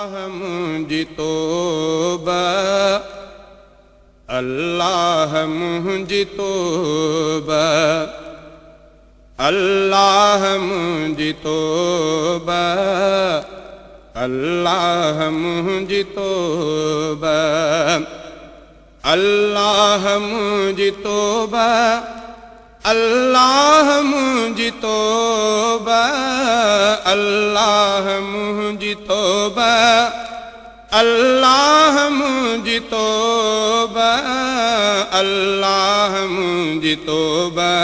الله منهنجي توبه الله منهنجي توبه الله منهنجي توبه الله منهنجي توبه الله منهنجي توبه الله منهنجي توبه الله منهنجي توبه الله منهنجي توبه الله منهنجي توبه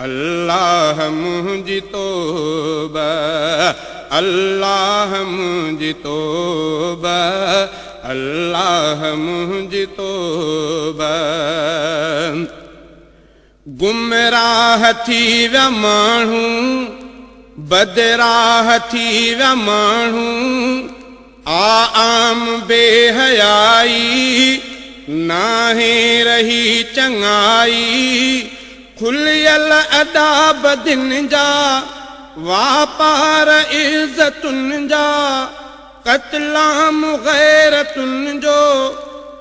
الله منهنجي توبه الله منهنجي توبه الله منهنجي توبه. گمراهه ٿي ويا ماڻهو، بدراهه ٿي ويا ماڻهو، آ عام بي حيائي، ناهي رهي چڱائي، کليل اڏا بدين جا، واپار عزتن جا، قتلام غيرتن جو،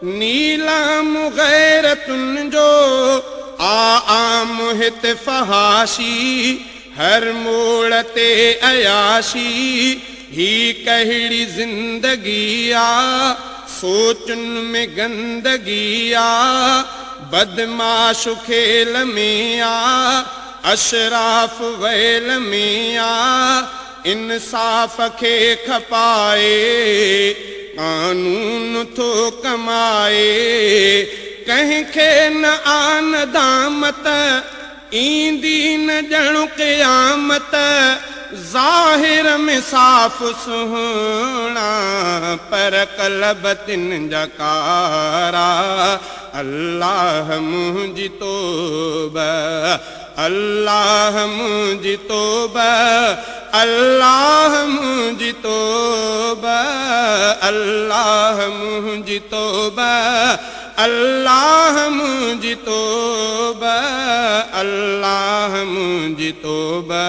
نيلام غيرتن جو، آ عام هت فحاشي، هر موڙ تي عياشي، هي ڪهڙي زندگي آ، سوچن ۾ گندگي آ، بدمعاش کيل ۾ آ، اشراف ويل ۾ آ، انصاف کي کپائي، قانون ٿو ڪمائي، ڪنهن کي نه آ ندامت، ايندي نه ڄڻ قيامت، ظاهر ۾ صاف سهڻا، پر قلب تن جا ڪارا. الله منهنجي توبه الله منهنجي توبه الله منهنجي توبه الله منهنجي توبه الله منهنجي توبه الله منهنجي توبه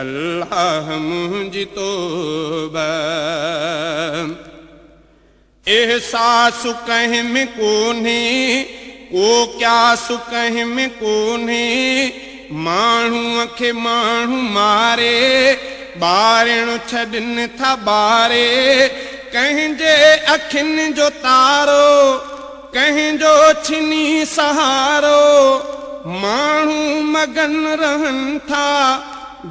الله منهنجي توبه. احساس ڪنهن ۾ ڪونهي، ڪو قياس ڪنهن ۾ ڪونهي، ماڻهوء کي ماڻهو ماري، ٻارڻ ڇڏن ٿا ٻاري، ڪنهن جي اکين جو تارو، ڪنهن جو ڇني سهارو، ماڻهو مگن رهن ٿا،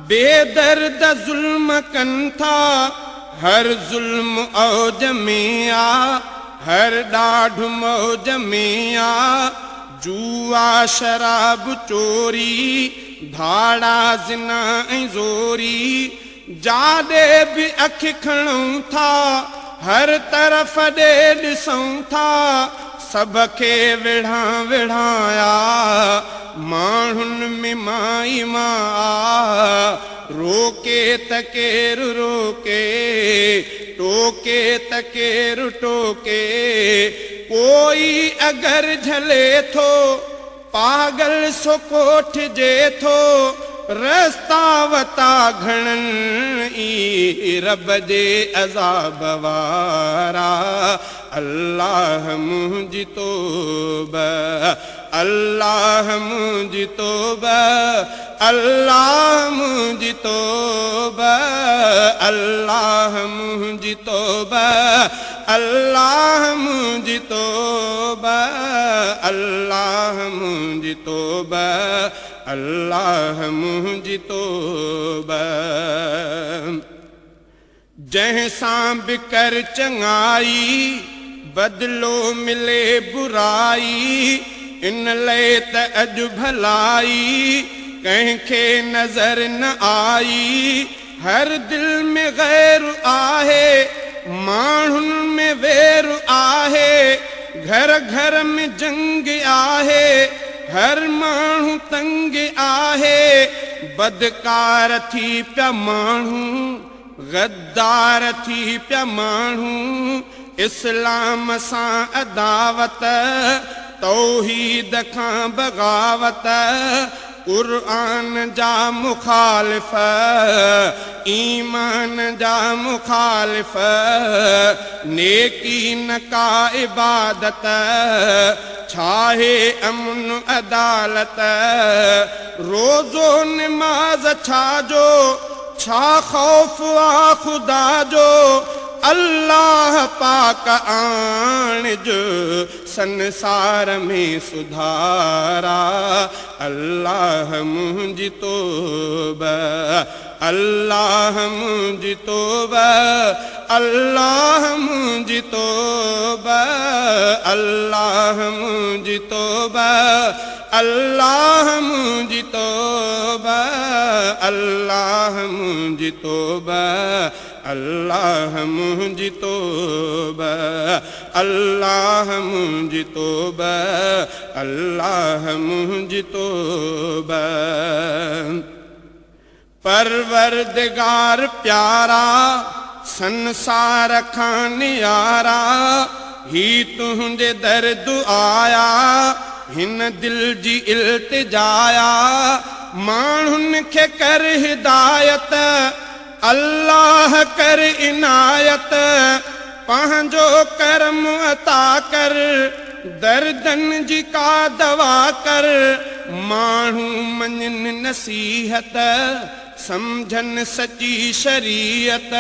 بي درد ظلم ڪن ٿا، هر ظلم اوج ۾ آ، هر ڏاڍ موج ۾ آ، جوا شراب چوري، ڌاڙا زنا ۽ زوري، جاڏي به اک کڻون ٿا، هر طرف ڏي ڏسون ٿا، سڀ کي وڙهان وڙهايا، ماڻهن ۾ مائي مان آ. روڪي ته ڪير روڪي، ٽوڪي ته ڪير ٽوڪي، ڪوئي اگر جهلي ٿو، پاڳل سو ڪوٺجي ٿو، رستا وتا گهڻن ئي رب جي عذاب وارا. الله منهنجي توبه الله منهنجي توبه الله منهنجي توبه الله منهنجي توبه الله منهنجي توبه الله منهنجي توبه الله منهنجي توبه. جنهن سان به ڪر چڱائي، بدلو ملي برائي، ان لئه ته اڄ ڀلائي، ڪنهن کي نظر نه آئي. هر دل ۾ غير آهي، ماڻهن ۾ وير آهي، گهر گهر ۾ جنگ آهي، هر ماڻهو تنگ آهي، بدڪار ٿي پيا ماڻهو، غدار ٿي پيا ماڻهو، اسلام سان عداوت، توحيد کان بغاوت، قرآن جا مخالف، ايمان جا مخالف، نيڪي نه ڪا عبادت، ڇاهي امن عدالت، روزو نماز ڇا جو، ڇا خوف آ خدا جو، الله پاڪ آڻج سنسار ۾ سڌارا، الله منهنجي توبه، الله منهنجي توبه، الله منهنجي توبه، الله منهنجي توبه، الله منهنجي توبه، الله منهنجي توبه، الله منهنجي توبه، الله منهنجي توبه، الله منهنجي توبه. پروردگار پيارا، سنسار کان نيارا، هي تنهنجي در دعايا، هن دل جي التجايا، ماڻهن کي ڪر هدايت، الله ڪر عنايت، پنهنجو ڪرم عطا ڪر، دردن جي ڪا دوا ڪر، ماڻهو مڃن نصيحت، سمجهن سچي شريعت،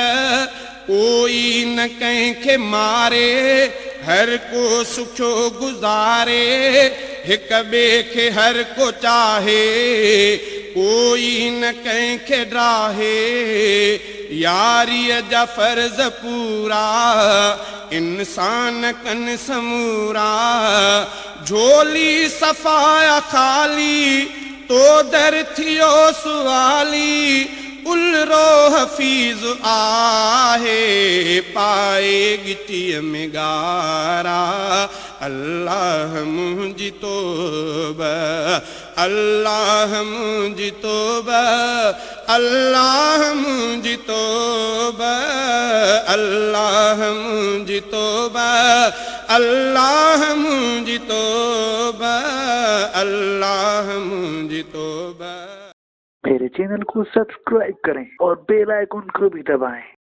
ڪوئي نه ڪنهن کي ماري، هر ڪو سکيو گذاري، هڪ ٻئي کي هر ڪو چاهي، ڪوئي نه ڪنهن کي ڊاهي، ياريءَ جا فرض پورا، انسان ڪن سمورا، جهولي صفايا خالي، تو در ٿيو سوالي، الرو حفيظ آهي، پائي ڳچيءَ ۾ ڳارا، الله منهنجي توبه، الله منهنجي توبه، الله منهنجي توبه، الله منهنجي توبه، الله منهنجي توبه، الله منهنجي توبه. मेरे चैनल को सब्सक्राइब करें और बेल आइकन को भी दबाएं।